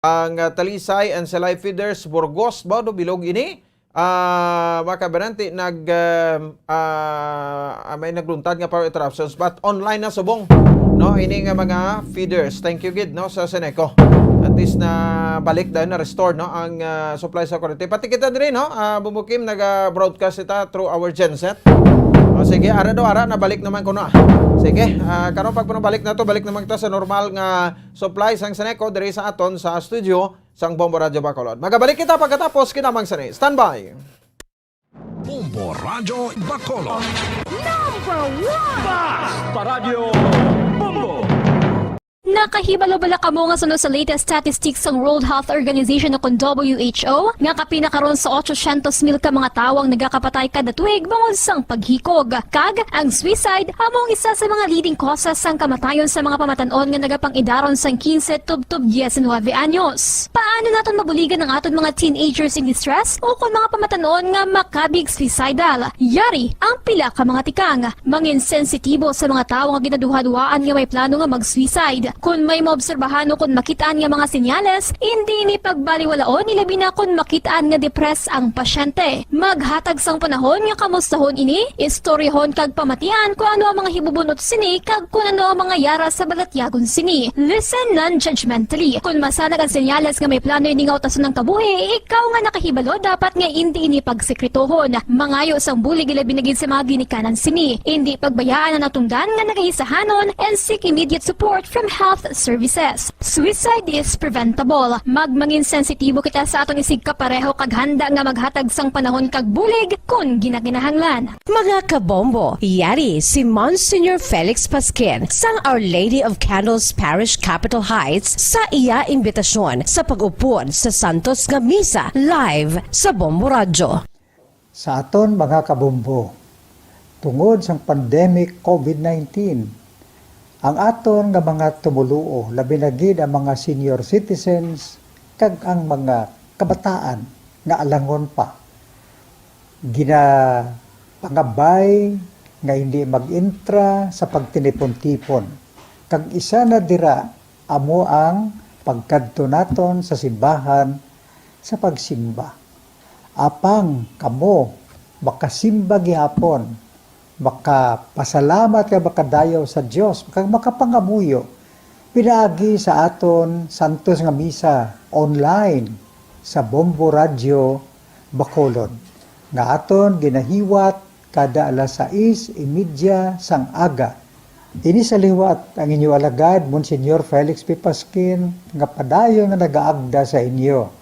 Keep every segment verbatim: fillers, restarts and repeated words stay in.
ang, ah, Talisay and Silay feeders, Burgos, ba, do bilog ini? Ah, mga kabaranti, nag, um, ah, ah, may nagluntad nga power interruptions, but online na subong, no, ini nga mga feeders. Thank you gid, no, sa Seneco. At least na balik dahil na restore, no, ang, ah, supply sa kuryente. Pati kita diri, no, ah, Bumbo Kim, naga-broadcast kita through our genset. O, sige, ara do, ara, nabalik naman kuno, ah. Sige, ah, karon pag balik na to, balik naman kita sa normal nga supply sang Seneco diri sa aton sa studio sang Bombo Radyo Bacolod. Magabalik kita pagkatapos kinamang sini. Standby. Bombo Radyo Bacolod. Number one! Basta Radyo Bombo! Nakahibalo bala kamo nga suno sa latest statistics sang World Health Organization o kon W H O, nga kapin na karon sa ochocientos mil ka mga tawo ang nagakapatay kada tuig bangod sang paghikog? Kag ang suicide amo ang isa sa mga leading causes sang kamatayon sa mga pamatan-on nga nagapang-idaron sang quince tubtob diecinuebe anyos. Paano naton mabuligan ang aton mga teenagers in distress o kon mga pamatan-on nga makabig suicidal? Yari ang pila ka mga tikang. Mangin sensitibo sa mga tawo nga ginaduhaduhaan nga may plano nga mag-suicide. Kon may maobserbahan o kon makit-an nga mga senyales, indi ini pagbaliwalaon, ilabi na kon makit-an nga depressed ang pasyente. Maghatag sang panahon nga kamustahon ini, istoryahon kag pamatian kon ano ang mga hibubunot sini kag kon ano ang mga yara sa balatyagon sini. Listen non-judgmentally. Kon masanag ang senyales nga may plano ini nga utason ang kabuhi, ikaw nga nakahibalo dapat nga indi ini pagsekretohon. Mangayo sang bulig, ilabi na gid sa mga ginikanan sini. Indi pagbayaan ang natungdan nga nagahisahanon and seek immediate support from health services. Suicide is preventable. Magmangin sensitibo kita sa aton isigkapareho kag handa nga maghatag sang panahon kag bulig kon ginakinahanglan. Mga kabombo, yari si Monsignor Felix Pasquin sang Our Lady of Candles Parish, Capitol Heights, sa iya imbitasyon sa pag-upod sa Santos nga Misa live sa Bombo Radyo. Sa aton mga kabombo, tungod sang pandemic COVID nineteen, ang aton nga mga tumoluo, labi na gid ang mga senior citizens kag ang mga kabataan nga alangon pa, ginapangabay nga hindi mag-intra sa pagtinipon-tipon, kag isa na dira amo ang pagkadto naton sa simbahan sa pagsimba. Apang kamo makasimba gihapon, makapasalamat kag makadayaw sa Dios, kag makapangamuyo pinaagi sa aton santos nga misa online sa Bombo Radyo Bacolod, nga aton ginahiwat kada alas sais y media sang aga. Ini sa liwat ang inyo alagad, Monsignor Felix P. Pasquin, nga padayon nga nagaagda sa inyo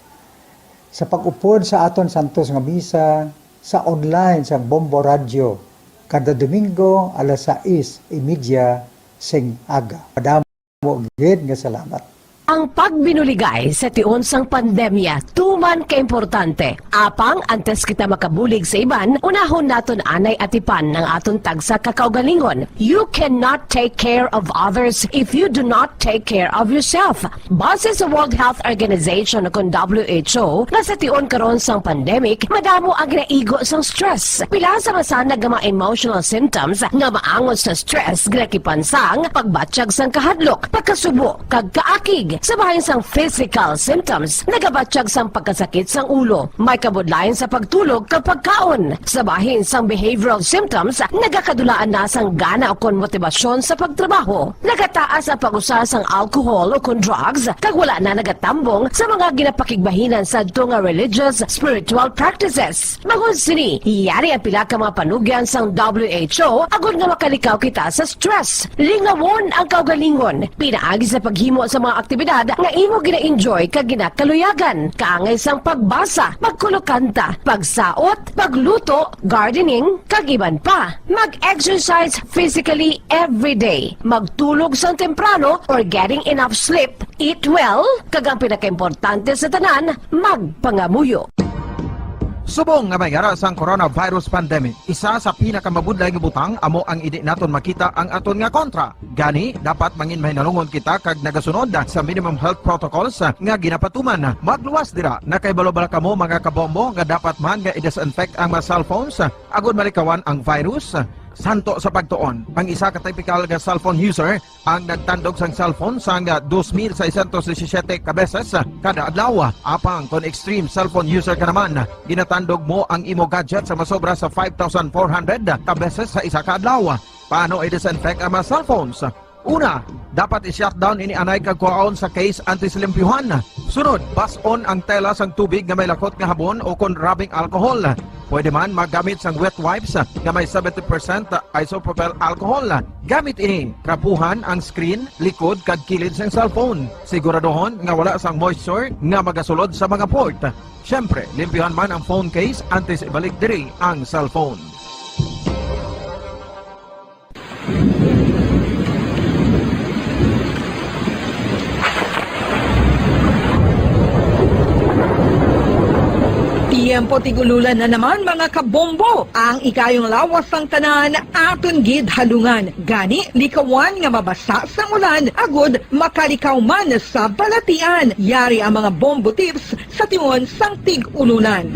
sa pag-upod sa aton santos nga misa sa online sang Bombo Radyo kada Domingo alas sais y media sing aga. Madamo gid nga salamat. Ang pagbinuligay sa tion sang pandemya tuman kaimportante. Apang antes kita makabulig sa iban, unahon naton anay atipan ang aton tagsa ka kaugalingon. You cannot take care of others if you do not take care of yourself. Base sa World Health Organization o kon W H O, nga sa tion karon sang pandemic, madamo ang ginaigo sang stress. Pila sa masanag nga mga emotional symptoms nga maangot sa stress ginakipan sang pagbatyag sang kahadlok, pagkasubo, kag kaakig. Sa bahin sang physical symptoms, nagabatyag sang pagkasakit sang ulo, may kabudlayan sa pagtulog kag pagkaon. Sa bahin sang behavioral symptoms, nagakadulaan na sang gana ukon motibasyon sa pagtrabaho. Nagataas ang pag-usa sang alcohol ukon drugs, kag wala na nagatambong sa mga ginapakigbahinan sadto nga religious, spiritual practices. Bangod sini, yari ang pila ka mga panugyan sang W H O agod nga makalikaw kita sa stress. Lingawon ang kaugalingon pinaagi sa paghimo sa mga aktibidad nga imo gina-enjoy kag ginakaluyagan, kaangay sang pagbasa, pagkulokanta, pagsaot, pagluto, gardening, kag iban pa. Mag-exercise physically every day. Magtulog sang temprano or getting enough sleep. Eat well, kag ang pinakaimportante sa tanan, magpangamuyo. Subong nga may yara sang coronavirus pandemic, isa sa pinakamabudlay nga butang amo ang indi naton makita ang aton nga kontra. Gani, dapat mangin mahinalungon kita kag nagasunod sa minimum health protocols nga ginapatuman. Magluwas dira, nakahibalo bala kamo, mga kabombo, nga dapat man nga i-disinfect ang mga cellphones agod malikawan ang virus? Santo sa pagtuon, ang isa ka typical nga cellphone user ang nagtandog sang cellphone sang, ah, dos mil seiscientos disisiete ka beses, ah, kada adlaw. Apang kon extreme cellphone user ka naman, ginatandog mo ang imo gadget sa masobra sa five thousand four hundred ka beses sa isa ka adlaw. Paano i-disinfect ang mga cellphones? Una, dapat i-shutdown ini anay kag kuhaon sa case antes limpyuhan. Sunod, bas-on ang tela sang tubig nga may lakot nga habon o kon rubbing alcohol. Pwede man maggamit sang wet wipes nga may seventy percent isopropyl alcohol. Gamit ini, trapuhan ang screen, likod, kag kilid sang cellphone. Siguraduhon nga wala sang moisture nga magasulod sa mga port. Siyempre, limpyuhan man ang phone case antes ibalik diri ang cellphone. Tiyempo tig-ululan na naman, mga kabombo. Ang ikayong lawas sang tanan aton gid halungan. Gani, likawan nga mabasa sang ulan agud makalikaw man sa balatian. Yari ang mga bombo tips sa tion sang tig-ululan.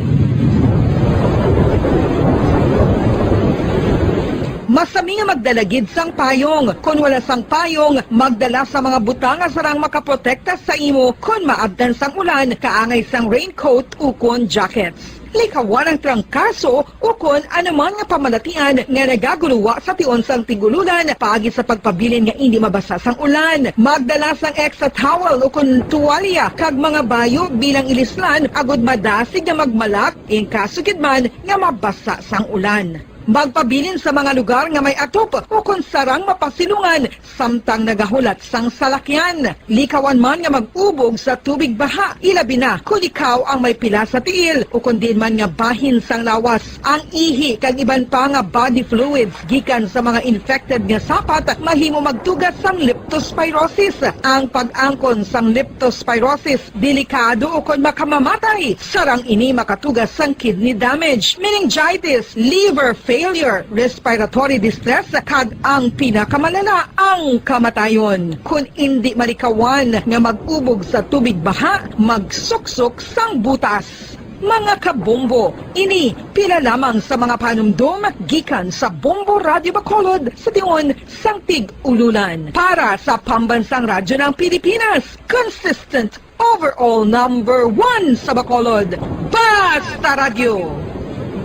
Masami nga magdala gid sang payong. Kon wala sang payong, magdala sa mga butang nga sarang makaprotekta sa imo kon maabtan sang ulan, kaangay sang raincoat ukon jackets. Likawan ang trangkaso ukon anuman nga pamalatian nga nagaguluwa sa tion sang tig-ululan paagi sa pagpabilin nga indi mabasa sang ulan. Magdala sang extra towel ukon tuwalya kag mga bayo bilang ilislan agud madasig nga magmalak in kaso gid man nga mabasa sang ulan. Magpabilin sa mga lugar nga may atop ukon sarang mapasilungan samtang nagahulat sang salakyan. Likawan man nga mag-ubog sa tubig baha, ilabi na kon ikaw ang may pila sa tiil ukon diin man nga bahin sang lawas. Ang ihi kag iban pa nga body fluids gikan sa mga infected nga sapat mahimo magtuga sang leptospirosis. Ang pag-angkon sang leptospirosis delikado ukon makamamatay. Sarang ini makatuga sang kidney damage, meningitis, liver failure, respiratory distress, kag ang pinakamalala, ang kamatayon. Kon indi malikawan nga mag-ubog sa tubig baha, magsuksok sang butas. Mga kabombo, ini pila lamang sa mga panumdom gikan sa Bombo Radyo Bacolod sa tion sang tig-ululan. Para sa Pambansang Radyo ng Pilipinas, consistent overall number one sa Bacolod, Basta Radyo,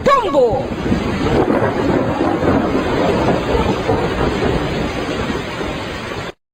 Bombo!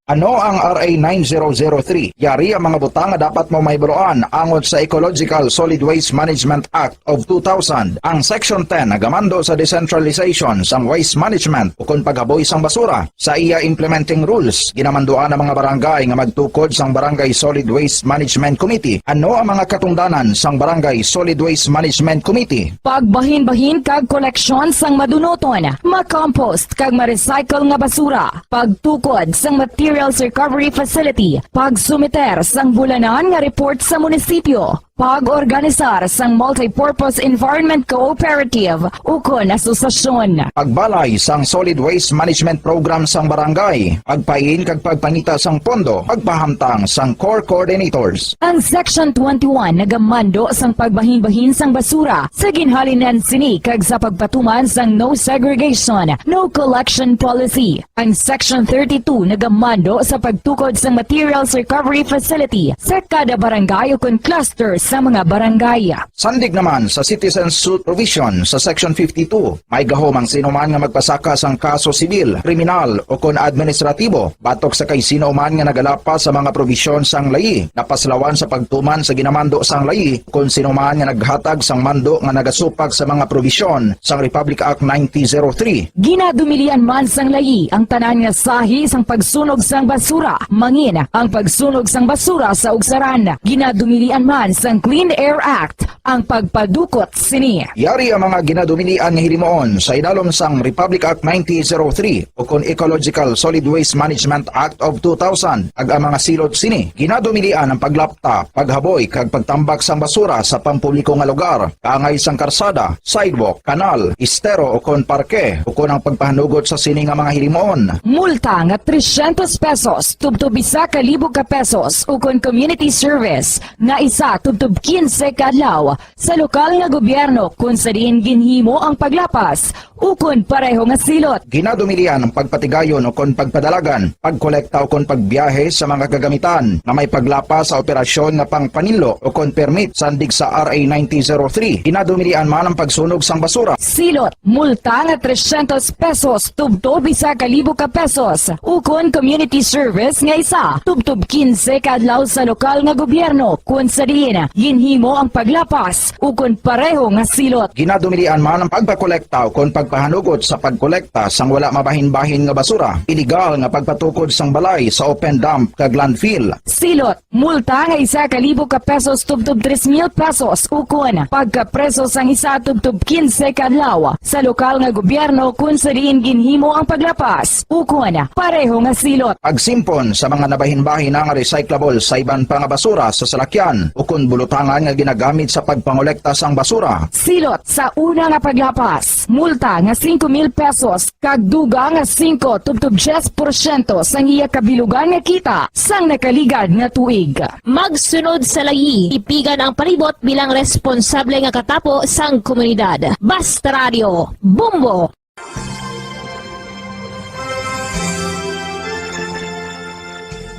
Ano ang R A nine zero zero three? Yari ang mga butang nga dapat mo mahibaluan angot sa Ecological Solid Waste Management Act of two thousand. Ang Section ten nagamando sa decentralization sang waste management ukon paghaboy sang basura. Sa iya implementing rules, ginamanduan ang mga barangay nga magtukod sang Barangay Solid Waste Management Committee. Ano ang mga katungdanan sang Barangay Solid Waste Management Committee? Pagbahinbahin kag koleksyon sang madunuton, ma-compost kag ma-recycle nga basura, pagtukod sang materials recovery facility, pagsumiter sang bulanan nga report sa munisipyo, pag-organisar sang multipurpose environment cooperative ukon asosasyon. Pagbalay sang solid waste management program sang barangay, pagpain kag pagpangita sang pondo, pagpahamtang sang core coordinators. Ang Section twenty-one nagamando sang pagbahinbahin sang basura sa ginhalinan sini kag sa pagpatuman sang no segregation, no collection policy. Ang Section thirty-two nagamando sa pagtukod sang materials recovery facility sa kada barangay ukon cluster sa mga barangay. Sandig naman sa citizen suit provision sa Section fifty-two, may gahom ang sino man nga magpasaka sang kaso sibil, kriminal, ukon administratibo batok sa kay sino man nga nagalapas sa mga probisyon sang layi, napaslawan sa pagtuman sa ginamando sang layi, kon sino man nga naghatag sang mando nga nagasupak sa mga probisyon sang Republic Act nineteen zero three. Ginadumilian man sang layi ang tanan nga sahi sang pagsunog sang basura, mangin ang pagsunog sang basura sa ugsaran. Ginadumilian man sang Clean Air Act ang pagpadukot sini. Yari ang mga ginadumilian nga hilimuon sa idalom sang Republic Act nineteen zero three ukon Ecological Solid Waste Management Act of two thousand, kag ang mga silot sini. Ginadumilian ang paglapta, paghaboy, kag pagtambak sang basura sa pampubliko nga lugar, kaangay sang karsada, sidewalk, kanal, estero, ukon parke, ukon ang pagpahanugot sa sini nga mga hilimuon. Multa nga trescientos pesos tubtob isa ka libo ka pesos, ukon community service nga isa tubtob quince ka adlaw. sa lokal nga gobyerno kung sa diin ginhimo ang paglapas ukon pareho nga silot. Ginadumilian ang pagpatigayon ukon pagpadalagan, pagkolekta ukon pagbiyahe sa mga kagamitan nga may paglapas sa operasyon nga pangpaninlo ukon permit sandig sa R A nineteen zero three. Ginadumilian man ang pagsunog sang basura. Silot, multa nga trescientos pesos tubtob isa ka libo ka pesos, ukon community service nga isa tubtob quince ka adlaw sa lokal nga gobyerno kung sa diin ginhimo ang paglapas ukon pareho nga silot. Ginadumilian man ang pagpakolekta ukon pagpahanugot sa pagkolekta sang wala mabahin-bahin nga basura, iligal nga pagpatukod sang balay sa open dump kag landfill. Silot, multa nga isa ka libo ka pesos tubtob tres mil pesos ukon pagkapreso sang isa tubtob quince ka adlaw sa lokal nga gobyerno kung sa diin ginhimo ang paglapas ukon pareho nga silot. Pagsimpon sa mga nabahin-bahin nga recyclable sa iban pa nga basura sa salakyan ukon bulutangan nga ginagamit sa pagpangolekta sang basura. Silot sa una nga paglapas, multa nga singko mil pesos kag dugang nga singko tubtob diyes porsyento sang iya kabilugan nga kita sang nakaligad nga tuig. Magsunod sa layi, tipigan ang palibot bilang responsable nga katapo sang komunidad. Basta Radio, Bombo!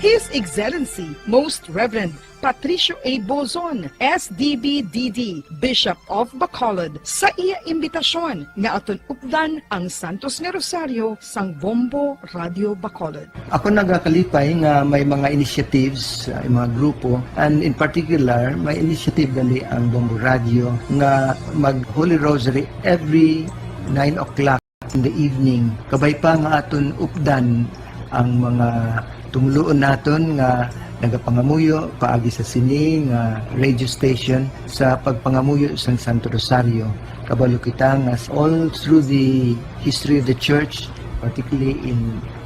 His Excellency, Most Reverend Patricio A. Bozon, S D B D D, Bishop of Bacolod, sa iya imbitasyon nga aton updan ang Santos nga Rosario sang Bombo Radio Bacolod. Ako nagakalipay nga may mga initiatives, uh, mga grupo, and in particular, may initiative gali ang Bombo Radio nga mag Holy Rosary every nine o'clock in the evening. Kabay pa nga aton updan ang mga tumuluon naton nga nagapangamuyo paagi sa sini nga radio station sa pagpangamuyo sang Santo Rosario. Kabalo kita nga all through the history of the church, particularly in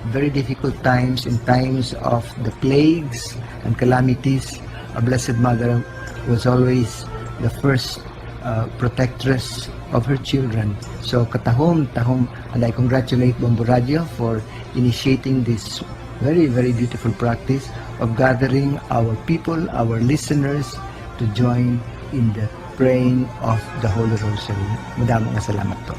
very difficult times, in times of the plagues and calamities, a Blessed Mother was always the first uh, protectress of her children. So katahom, tahom, and I congratulate Bombo Radio for initiating this very, very beautiful practice of gathering our people, our listeners, to join in the praying of the Holy Rosary. Madamo nga salamat po.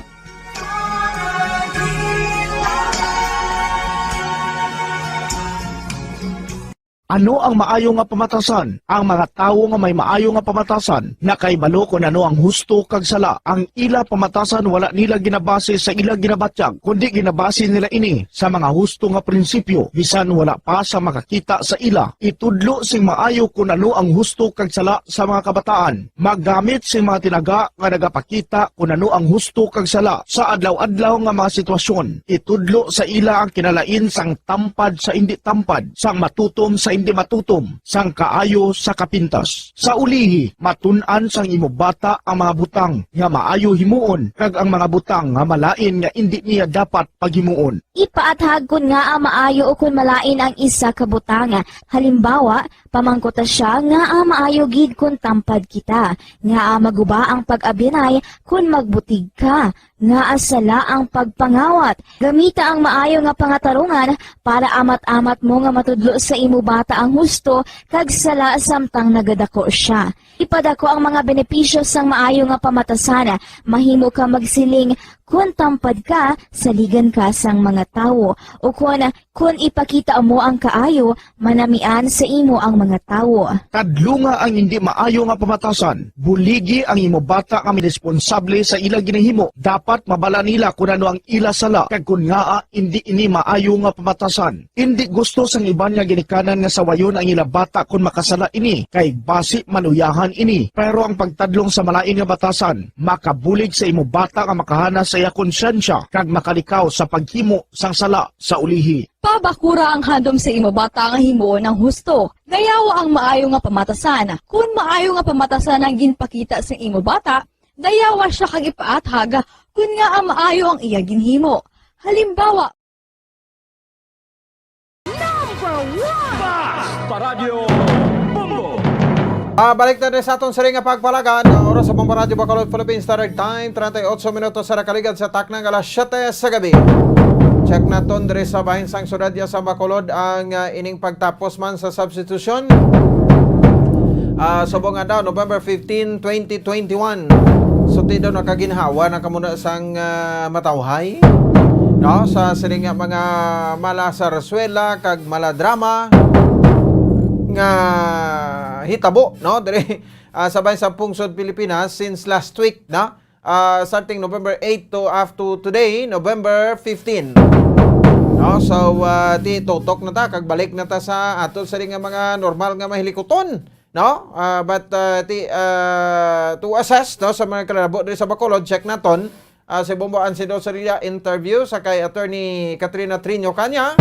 Ano ang maayo nga pamatasan? Ang mga tawo nga may maayo nga pamatasan nakahibalo kon ano ang husto kag sala. Ang ila pamatasan wala nila ginabase sa ila ginabatyag, kundi ginabase nila ini sa mga husto nga prinsipyo, bisan wala pa sa makakita sa ila. Itudlo sing maayo kon ano ang husto kag sala sa mga kabataan. Maggamit sing mga tinaga nga nagapakita kon ano ang husto kag sala sa adlaw-adlaw nga mga sitwasyon. Itudlo sa ila ang kinalain sang tampad sa indi tampad, sang matutom sa indi matutom, sang kaayo sa kapintas. Sa ulihi, matun-an sang imo bata ang mga butang nga maayo himuon kag ang mga butang nga malain nga indi niya dapat paghimuon. Ipaathag kon ngaa maayo ukon malain ang isa ka butang. Halimbawa, pamangkuta sia ngaa maayo gid kon tampad kita, ngaa maguba ang pag-abyanay kon magbutig ka, ngaa sala ang pagpangawat. Gamita ang maayo nga pangatarungan para amat-amat mo nga matudlo sa imo bata ang husto kag sala samtang nagadako sia. Ipadako ang mga benepisyo sang maayo nga pamatasan. Mahimo ka magsiling, "Kon tampad ka, saligan ka sang mga tawo," ukon, "Kon ipakita mo ang kaayo, manamian sa imo ang mga tawo." Kadlunga ang indi maayo nga pamatasan. Buligi ang imo bata nga may responsable sa ila ginahimo. Dapat mabala nila kon ano ang ila sala kag kon ngaa indi ini maayo nga pamatasan. Indi gusto sang iban nga ginikanan nga sawayon ang ila bata kon makasala ini, kay basi maluyahan ini. Pero ang pagtadlong sa malain nga batasan makabulig sa imo bata nga makahanas sa iya konsyensya kag makalikaw sa paghimo sang sala sa ulihi. Pabakura ang handom sa imo bata nga himuon ang husto. Dayawa ang maayo nga pamatasan. Kon maayo nga pamatasan ang ginpakita sa imo bata, dayawa sia kag ipaathag kon ngaa maayo ang iya ginhimo. Halimbawa, Number one! Basta Radyo Bombo! Ah, balik na rin sa aton siring nga pagpalagan. Ang oras sa Bombo Radyo Bacolod, Philippine Standard Time, treinta y ocho minutos sa nakaligad sa takna nga alas siyete sa gabi. Check naton diri sa bahin sang syudad ya sa Bacolod ang, ah, ining pagtapos man sa substitution. Ah, subong nga daw, November fifteen, twenty twenty-one. So, ti daw nakaginhawa na kamo na sang, ah, matawhay, no? Sa sining nga mga mala sarsuela kag mala drama nga hitabo, no? Diri, ah, sa bayan sa pungsod Pilipinas since last week, no? Ah, starting November eight to up to today, November fifteen. No? So, ah, ti tutok na ta, kag balik na ta sa ato sa nga mga normal nga mahilikuton, no? Ah, but, ah, ti, ah, to assess, no, sa mga kalabo diri sa Bacolod, check naton, ah, si Bombo Ansido Sorilla interview sa kay Attorney Katrina Triño Kanya,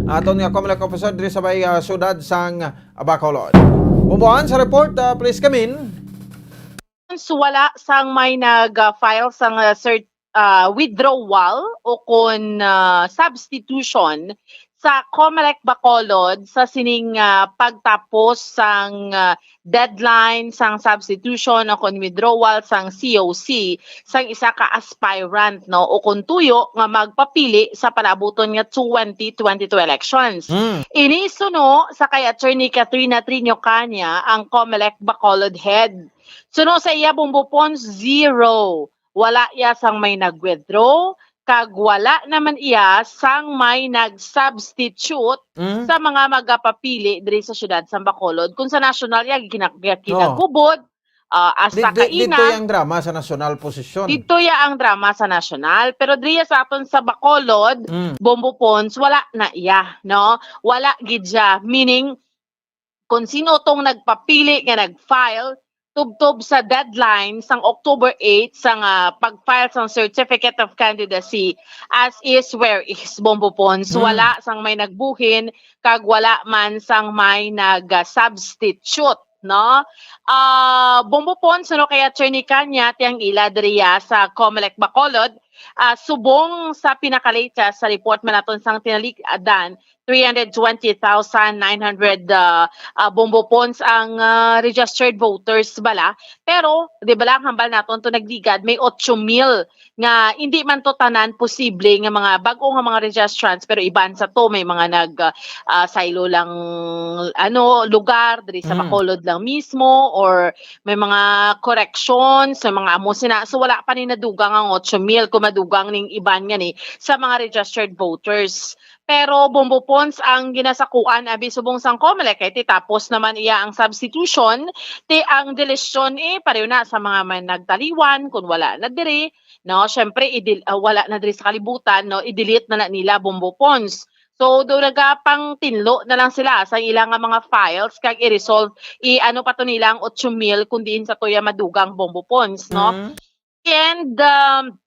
aton nga Comelec officer diri sa may, ah, siyudad sang Bacolod. Bombo An, sa report, ah, please come in. Wala sang may nag-file sang, ah, cert-, ah, withdrawal o kon, ah, substitution sa Comelec Bacolod sa sining, ah, pagtapos sang, ah, deadline sang substitution o kon withdrawal sang C O C sang isa ka aspirant, no, o kon tuyo nga magpapili sa palabuton nga twenty twenty-two elections. Mm. Ini suno sa kay Attorney Katrina Triño Kanya, ang Comelec Bacolod head. Suno sa iya, Bombo Pons, zero. Wala iya sang may nag-withdraw, kag wala naman iya sang may nag-substitute Mm. sa mga magapapili diri sa siyudad sang Bacolod. Kung sa national, iya gina-, gina-, Oh. ginagubod, ah, Di, hasta di, dito kaina. Yang drama sa national posisyon. Dito ya ang drama sa national. Pero diri sa aton sa Bacolod, Mm. Bombo Pons, wala na iya, no? Wala gid siya. Meaning, kung sino tong nagpapili nga nag-file tubtob sa deadline sang October eight sang, ah, pag-file sang Certificate of Candidacy, as is where is, Bombo Pons. Hmm. Wala sang may nagbuhin kag wala man sang may nag-substitute, no? Ah, Bombo Pons, suno kay Attorney Kanya, ti ang ila diriya sa Comelec Bacolod, ah, subong sa pinaka-latest sa report man naton sang tinalig-adan, three hundred twenty thousand nine hundred, ah, ah, Bombo Pons ang, ah, registered voters bala. Pero, di ba lang, hambal naton to nagligad, may ocho mil nga hindi man to tanan posible nga mga bag-o nga mga registrants, pero iban sa to may mga nag, ah, ah, saylo lang, ano, lugar diri sa Mm. Bacolod lang mismo, or may mga corrections, may mga amo sina. So, wala pa ni nadugang ang ocho mil kung madugang ning iban nga ni sa mga registered voters. Pero Bombo Pons ang ginasakuan abi subong sang Comelec, kay ti tapos naman iya ang substitution, ti ang delisyon, eh, pareho na sa mga may nagtaliwan, kun wala na diri, no? Syempre, idil-, ah, wala na diri sa kalibutan, no? I-delete na na nila, Bombo Pons. So, do nagapangtinlo na lang sila sa ila nga mga files kag i-resolve, i-ano pa to nila ang ocho mil kung diin sa tuya madugang, Bombo Pons, no? Mm. And, um,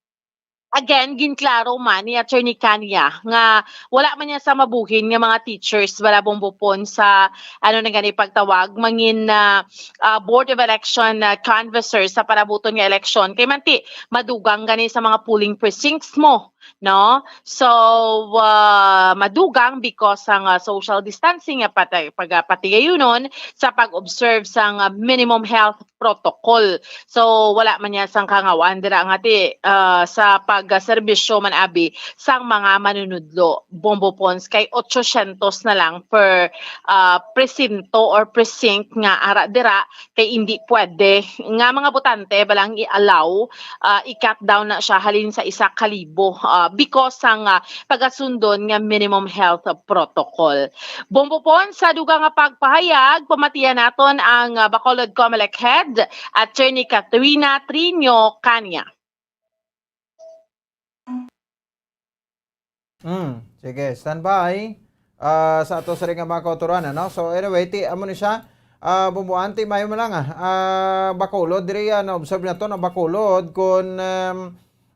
again, ginklaro man ni Attorney Kanya nga wala man niya sa mabuhin nga mga teachers, wala, Bombo Pons, sa, ano na gani pagtawag, mangin, ah, ah, Board of Election, ah, canvassers sa parabuton nga eleksyon. Kay manti, madugang gani sa mga polling precincts mo, no? So, ah, madugang because sang, ah, social distancing nga patay, pag-, ah, patigayunon sa pag-observe sang, ah, minimum health protocol. So, wala man niya sang kangawan dira nga ti, ah, sa pagserbisyo man abi sang mga manunudlo. Bombo Pons, kay otsosyentos na lang per, ah, presinto or precinct nga ara dira, kay indi pwede nga mga botante balang i-allow, ah, i-cut down na siya halin sa isa ka libo, ah, because sang, ah, pagasundon nga minimum health protocol. Bombo Pons, sa dugang nga pagpahayag, pamatian naton ang, ah, Bacolod Comelec Head, Attorney Katrina Triño Kanya. Hmm, sige, standby. Ah, sa ato sa rin nga mga kauturan, ano? So, anyway, ti, amo ni siya. Ah, Bombo An, ti, mayo man lang, ah. Ah, Bacolod, diri, ah, na-observe naton ang Bacolod, kun, um,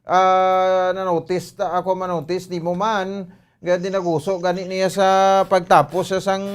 ah, na-notice, ta, ako ma-notice, di mo man, nga dinaguso, gani niya sa pagtapos sa sang,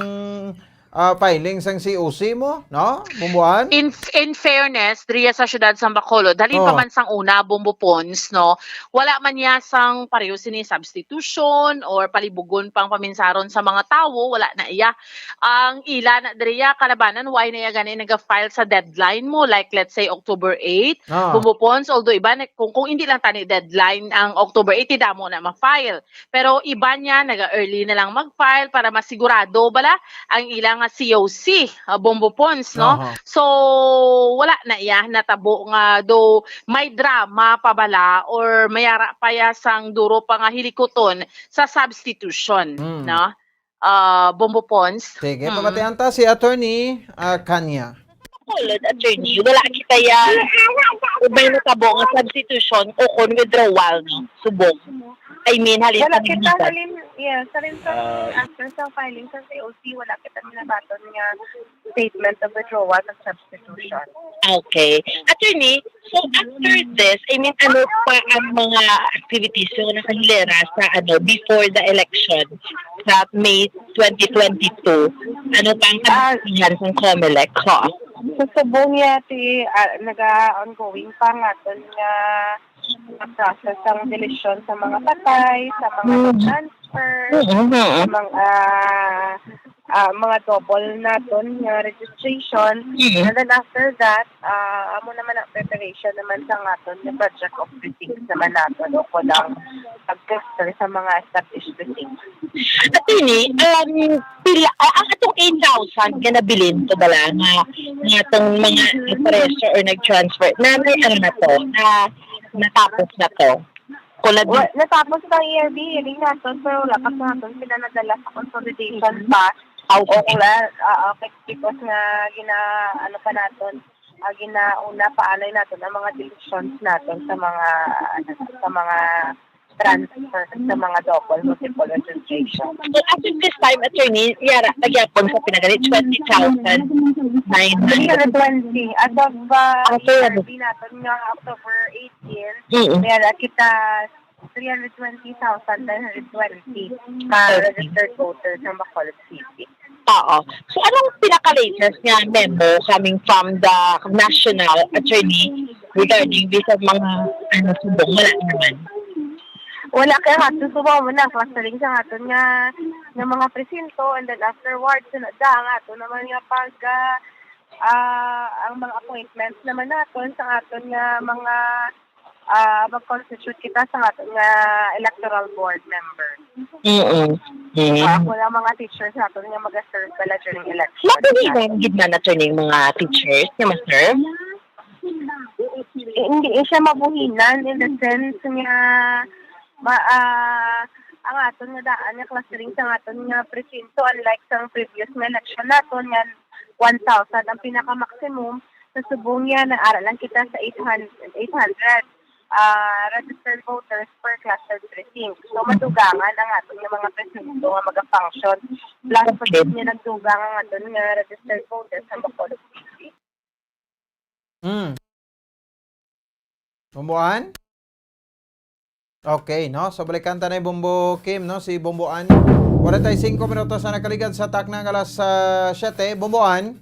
ah, filing sang C O C mo, no? Bombo An? In, in fairness, diriya sa siyudad sang Bacolod, halin pa Oh. man sang una, Bombo Pons, no? Wala man niya sang pareho sini substitution or palibugon pang paminsaron sa mga tawo, wala na iya. Ang ila na diriya, kalabanan, why na iya gani naga-file sa deadline mo? Like, let's say, October eight, Ah. Bombo Pons, although iban, kung, kung hindi lang tani deadline ang October eight, ti damo na ma-file. Pero iban niya, naga-early na lang mag-file para masigurado bala ang ila C O C, ah, Bombo Pons, no? Aha. So, wala na iya natabo nga do may drama pa bala or may ara pa ya sang duro pa nga hilikuton sa substitution, Hmm. no? Ah, Bombo Pons. Sige, Mm. pamatian ta si Attorney, ah, Kanya. Bacolod, attorney, wala kita ya, ubay natabo nga substitution o kon withdrawal, no? Subong. I mean, halin Wala sa kita, Mindanao. halin, yes, halin sa Ah. after sa filing sa C O C, wala kita minabaton nga statement of withdrawal sa substitution. Okay. Attorney, so after this, I mean, ano pa ang mga activities nga nakahilera sa, ano, before the election sa May twenty twenty-two? Ano pa ang Ah. kabastuhan sa Comelec? Ho? Sa subong niya, ti, ah, naga-ongoing pa nga aton nga nga process ang deletion sa mga patay, sa mga Mm. transfer, Mm, mm. sa mga, ah, mga double naton nga registration. Mm. And then after that, ah, amo naman ang preparation naman sa aton nga project of precinct naman naton o ko lang pag-cluster sa mga established precinct. Attorney, um, pila, ah, ang atong eight thousand nga nabilin to bala nga, nga atong mga nagparesto or nag-transfer, na may ano na to, na natapos na to. Kung nag- Wa-, natapos na ang E R B hearing naton, pero wala pa sa naton sila nadala sa consolidation pa. Ah, okay. O kung la-, ah, okay, because nga gina-, ano pa naton, ah, ginauna pa anay naton ang mga deletions naton sa mga, ano, sa mga transfer sa mga double, multiple registration. So, as of this time, attorney, yara, nagyapon sa pinagalit, twenty thousand nine hundred. Three hundred twenty. As of, uh, Ah, three hundred. E R B naton nga October eighteen, Mm. may ara kita three hundred twenty thousand nine hundred twenty ka Okay. registered voters sa Bacolod City. Oo. So, anong pinaka-latest nga memo coming from the national attorney regarding this sa mga, ano, subong? Wala naman. Wala kay ato subong mo na, clustering sa aton nga, nga mga presinto, and then afterwards, sunod da ang ato naman nga pag, ah, ah, ang mga appointments naman naton sa aton nga mga ah, mag-constitute kita sa aton nga electoral board member. Mm. Mm. Ah, ako lang mga teachers naton nga mag-serve pala during election. Mabuhinan gid man nato ning mga teachers nga ma-serve? Eh, hindi eh siya mabuhinan in the sense nga ma-, ah, ang aton nga daan nga clustering sa aton nga presinto, unlike sa previous nga election naton nga one thousand ang pinaka-maximum, sa subong niya, nag-ara lang kita sa eight hundred, eight hundred, ah, registered voters per cluster precinct. So, madugangan ang aton nga mga presinto nga maga-function. Plus, Okay. pag niya nagdugang ang aton nga registered voters sa Bacolod City. Mm. Bomboan? Okay, no? So, balikan ta na yung Bombo Kim, no? Si Bomboan. Kwarenta y singko minutos na nakaligad sa takna nga alas, ah, siyete. Bomboan?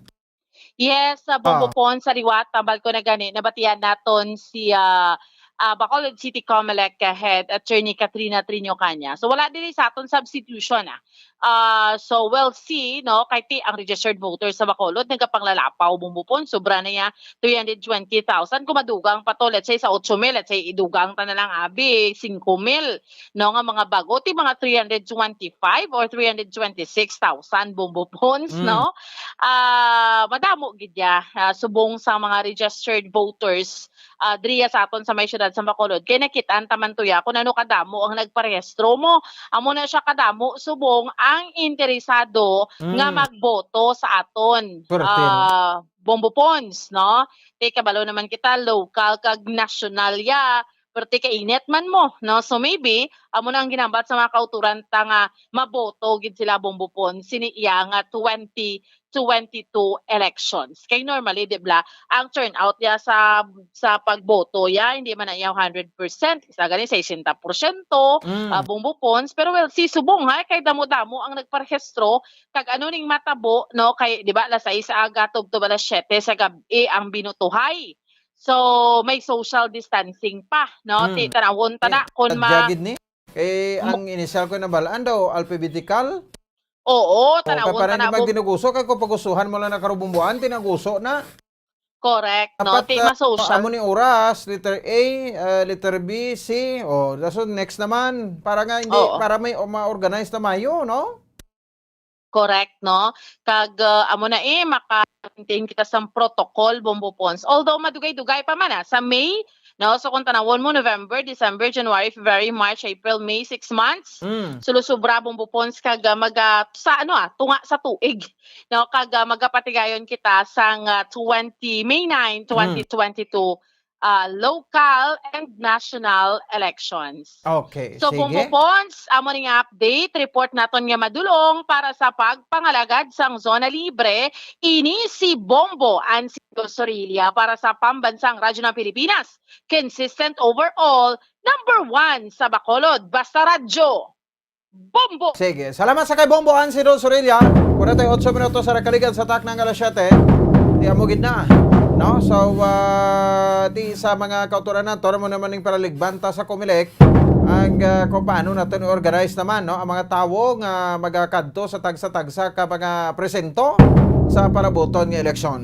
Yes, sa Bombo Ah. Pon, sa liwat, tambal ko na gani, nabatian naton si, ah, ah, Bacolod City Comelec Head Attorney Katrina Trinio Caña. So, wala diri sa aton substitution, ah. Ah, so, we'll see, no, kay ti ang registered voters sa Bacolod nagapanglalapaw, Bombo Pon, sobra na ya three hundred twenty thousand. Kung madugang pa to, let's say, sa otso mil, let's say, idugang ta na lang, abi, singko mil, no, nga mga bago, ti mga three hundred twenty-five or three hundred twenty-six thousand, Bombo Pons, Mm. no? Ah, madamo gid ya, ah, subong sa mga registered voters ah, diriya sa aton sa may siyudad sa Bacolod, kay nakit-an ta man to ya kung ano kadamo ang nagparehistro mo. Amo na siya kadamo subong ang interesado nga Mm. magboto sa aton, Swerte, no? ah, Bombo Pons, no? Kay kabalo naman kita, local kag nasyonal ya, pero ti kainit man mo, no? So maybe, amo na ang ginambat sa mga kauturan ta nga maboto gid sila, Bombo Pons, sini iya nga twenty twenty-two elections. Kay normally, di ba, ang turnout niya sa, sa pagboto ya, hindi man na iya hundred percent. Isa gani, sesenta porsyento, Mm. ah, Bombo Pons. Pero, well, si subong, ha, kay damo-damo ang nagparehistro, kag ano ning matabo, no? Kay, di ba, alas sais sa aga, tubtob alas siyete sa gab-i ang binutuhay. So, may social distancing pa, no? Mm. Ti, tanawon ta na Eh, kung tagya ma- gid ni? Eh, Mo- ang initial ko nabalaan daw, alphabetical? Oo, O, tanawon kay para ta na, hindi Bom-, magdinuguso, kay kung pagusuhan mo lang na karubumbuan, tinaguso na. Correct, no? Dapat, Ti ah, masosya. Amo ni oras, letter A, ah, letter B, C. O, dason next naman. Para nga hindi, Oo. para may, o, ma-organize na mayo, no? Correct, no? Kag, ah, amo na, eh, maka-maintain kita sang protocol, Bombo Pons. Although madugay-dugay pa man, ah, sa May, no? So kung tanawon mo, November, December, January, February, March, April, May, six months. Mm. Sulusubra, Bombo Pons, kag, ah, maga-, sa ano, ah, tunga sa tuig, no? Kag, ah, magapatigayon kita sang, ah, twenty, May nine, Mm. twenty twenty-two, ah, local and national elections. Okay, So, sige. Bombo Pons, amo ni nga update, report naton nga madulong para sa pagpangalagad sang Zona Libre. Ini si Bombo Ansido Sorilla para sa Pambansang Radyo ng Pilipinas. Consistent overall, number one sa Bacolod. Basta Radyo, Bombo! Sige. Salamat sa kay Bombo Ansido Sorilla. Forty-eight minutos sa nakaligan sa takna nga alas siyete. Di amo gid na, no? So, ah, di sa mga kautoran nato, amo naman ning paraligbanta sa Comelec ang, ah, kung paano naton i-organize naman, no? Ang mga tawo nga magakadto sa tagsa-tagsa ka mga presinto sa parabuton nga eleksyon.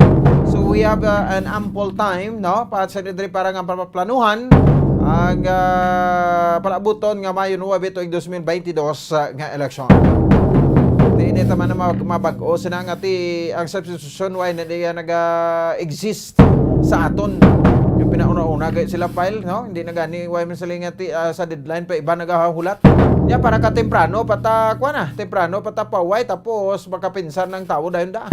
So, we have, ah, an ample time, no? Para sa diri para nga paplanuhan ang, ah, parabuton nga Mayo nuebe tuig dos mil baynte dos, ah, nga eleksyon. Di ini ta man na mag-, mabag-o sina nga ti ang substitution, why na diya naga-exist sa aton. Yung pinauna-una kay sila file, no? Hindi na gani, why man sila nga ti, ah, sa deadline pa iba nagahulat. Ya, para ka temprano pa ta, kuwan na, temprano pa ta paway, tapos makapinsar ng tao dayon da.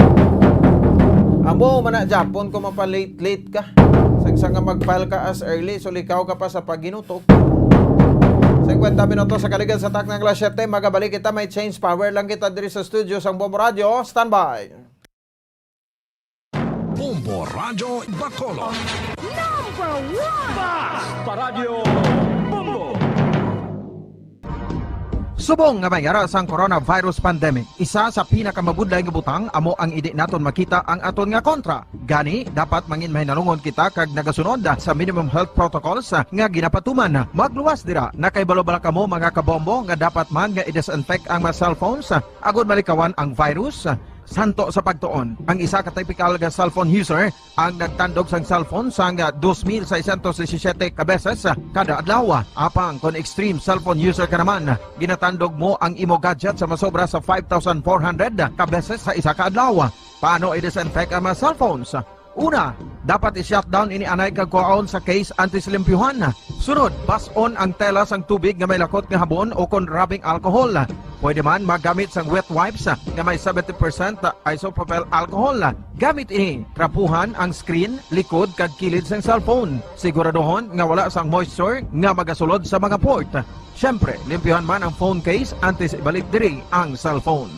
Amo man na Japon kung mapa-late-late ka. Sang, sang nga mag-file ka as early, so likaw ka pa sa paghinutok. Cincuenta minutos sa kaligan sa takna nga alas siyete, magabalik kita, may change power lang kita diri sa studio sang Bombo Radio. Standby. Bombo Radyo Bacolod. Number one! Bas! Paradyo Bombo! Subong nga may ara sang coronavirus pandemic, isa sa pinakamabudlay nga butang amo ang indi naton makita ang aton nga kontra. Gani, dapat mangin mahinalungon kita kag nagasunod sa minimum health protocols nga ginapatuman. Magluwas dira, nakahibalo bala kamo, mga kabombo, nga dapat man nga i-disinfect ang mga cellphones agud malikawan ang virus? Santo sa pagtuon, ang isa ka tipikal nga cellphone user ang nagtandog sang cellphone sang dos mil seiscientos disisiete ka beses kada adlaw. Apang kon extreme cellphone user ka naman, ginatandog mo ang imo gadget sa masobra sa five thousand four hundred ka beses sa isa ka adlaw. Paano i-disinfect ang mga cellphones? Una, dapat i-shutdown ini anay kag kuhaon sa case antes limpyuhan. Sunod, bas-on ang tela sang tubig nga may lakot nga habon o kon rubbing alcohol. Pwede man magamit sang wet wipes nga may seventy percent isopropyl alcohol. Gamit ini, trapuhan ang screen, likod kag kilid sang cellphone. Siguraduhon nga wala sang moisture nga magasulod sa mga port. Siyempre, limpyuhan man ang phone case antes ibalik diri ang cellphone.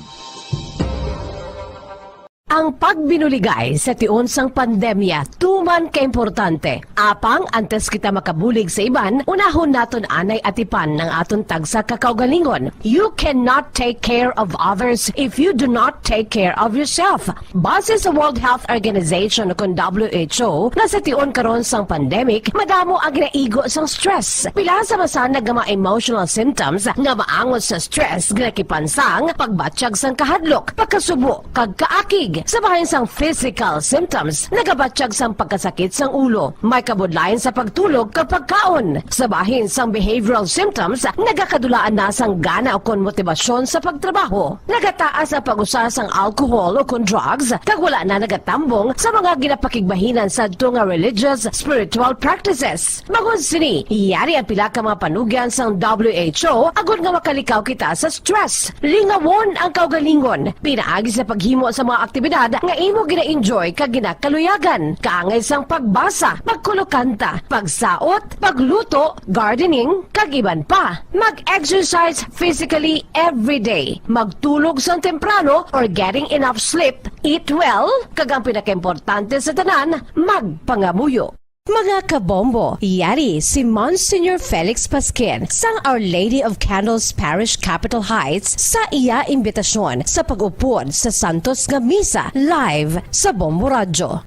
Ang pagbinuligay sa tion sang pandemya tuman ka importante. Apang antes kita makabulig sa iban, unahon naton anay atipan ang aton tagsa ka kaugalingon. You cannot take care of others if you do not take care of yourself. Base sa World Health Organization, kon W H O, nga sa tion karon sang pandemic, madamo ang ginaigo sang stress. Pila sa masanag nga mga emotional symptoms nga maangot sa stress, ginakipansang pagbatyag sang kahadlok, pagkasubo, kag kaakig. Sa bahin sang physical symptoms, nagabatyag sang pagkasakit sang ulo, may kabudlayan sa pagtulog kag pagkaon. Sa bahin sang behavioral symptoms, nagakadulaan na sang gana ukon motibasyon sa pagtrabaho. Nagataas ang pag-usa sang alcohol ukon drugs, kag wala na nagatambong sa mga ginapakigbahinan sadto nga religious, spiritual practices. Bangod sini, yari ang pila ka mga panugyan sang W H O agod nga makalikaw kita sa stress. Lingawon ang kaugalingon pinaagi sa paghimo sa mga aktibidad nga imo gina-enjoy kag ginakaluyagan, kaangay sang pagbasa, pagkulokanta, pagsaot, pagluto, gardening, kag iban pa. Mag-exercise physically every day. Magtulog sang temprano or getting enough sleep. Eat well, kag ang pinakaimportante sa tanan, magpangamuyo. Mga kabombo, yari si Monsignor Felix Pasquin sang Our Lady of Candles Parish, Capitol Heights, sa iya imbitasyon sa pag-upod sa santos nga misa live sa Bombo Radyo.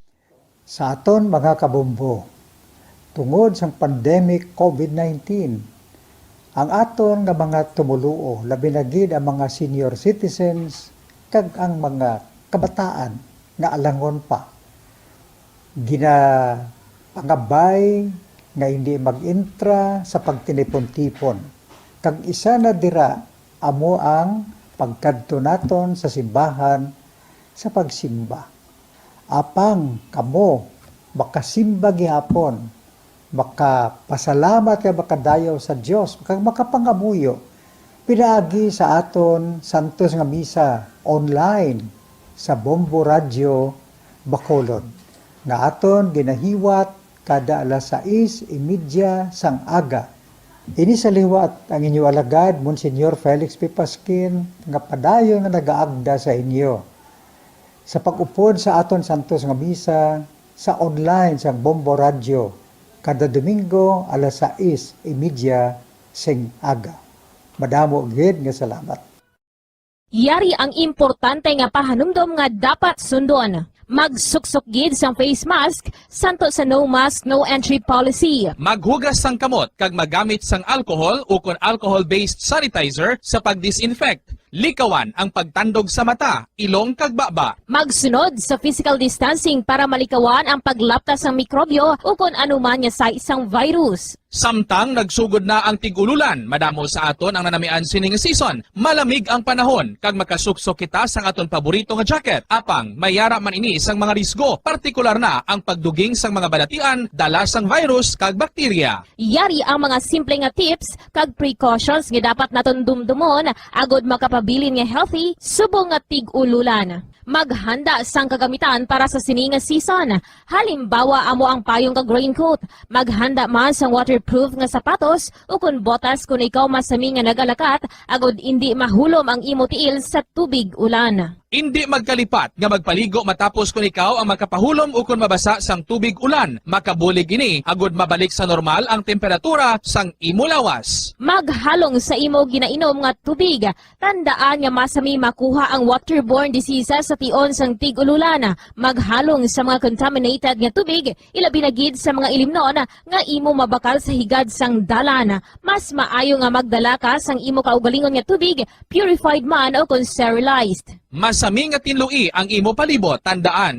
Sa aton mga kabombo, tungod sang pandemic COVID nineteen, ang aton nga mga tumoluo, labi na gid ang mga senior citizens kag ang mga kabataan nga alangon pa, ginapangabay nga hindi mag-intra sa pagtinipon-tipon, kag isa na dira amo ang pagkadto naton sa simbahan sa pagsimba. Apang kamo makasimba gihapon, makapasalamat kag makadayaw sa Dios, kag makapangamuyo pinaagi sa aton santos nga misa online sa Bombo Radyo Bacolod, nga aton ginahiwat kada alas sais y media sang aga. Ini sa liwat ang inyo alagad, Monsignor Felix P. Pasquin, nga padayon nga nagaagda sa inyo sa pag-upod sa aton santos nga misa sa online sang Bombo Radyo kada Domingo alas sais y media sing aga. Madamo gid nga salamat. Yari ang importante nga pahanumdom nga dapat sundon. Magsuksok gid sang face mask santo sa no mask, no entry policy. Maghugas sang kamot kag magamit sang alcohol ukon alcohol-based sanitizer sa pag-disinfect. Likawan ang pagtandog sa mata, ilong kag baba. Magsunod sa physical distancing para malikawan ang paglapta sang mikrobyo ukon anuman nga sais sang virus. Samtang nagsugod na ang tig-ululan, madamo sa aton ang nanamian sining season. Malamig ang panahon kag makasuksok kita sang aton paborito nga jacket. Apang may ara man ini sang mga risgo, partikular na ang pagduging sang mga balatian dala sang virus kag bakterya. Yari ang mga simple nga tips kag precautions nga dapat naton dumdumon agod makapabilin nga healthy subong nga tig-ululan. Maghanda sang kagamitan para sa sini nga season. Halimbawa, amo ang payong kag raincoat. Maghanda man sang waterproof nga sapatos ukon botas kon ikaw masami nga nagalakat agod indi mahulom ang imo tiil sa tubig ulan. Indi magkalipat nga magpaligo matapos kon ikaw ang makapahulom ukon mabasa sang tubig ulan. Makabulig ini agod mabalik sa normal ang temperatura sang imo lawas. Maghalong sa imo ginainom nga tubig. Tandaan nga masami makuha ang waterborne diseases sa tion sang tig-ululan. Maghalong sa mga contaminated nga tubig, ilabi na gid sa mga ilimnon nga imo mabakal sa higad sang dalan. Mas maayo nga magdala ka sang imo kaugalingon nga tubig, purified man o kon sterilized. Masami nga tinloi ang imo palibot. Tandaan,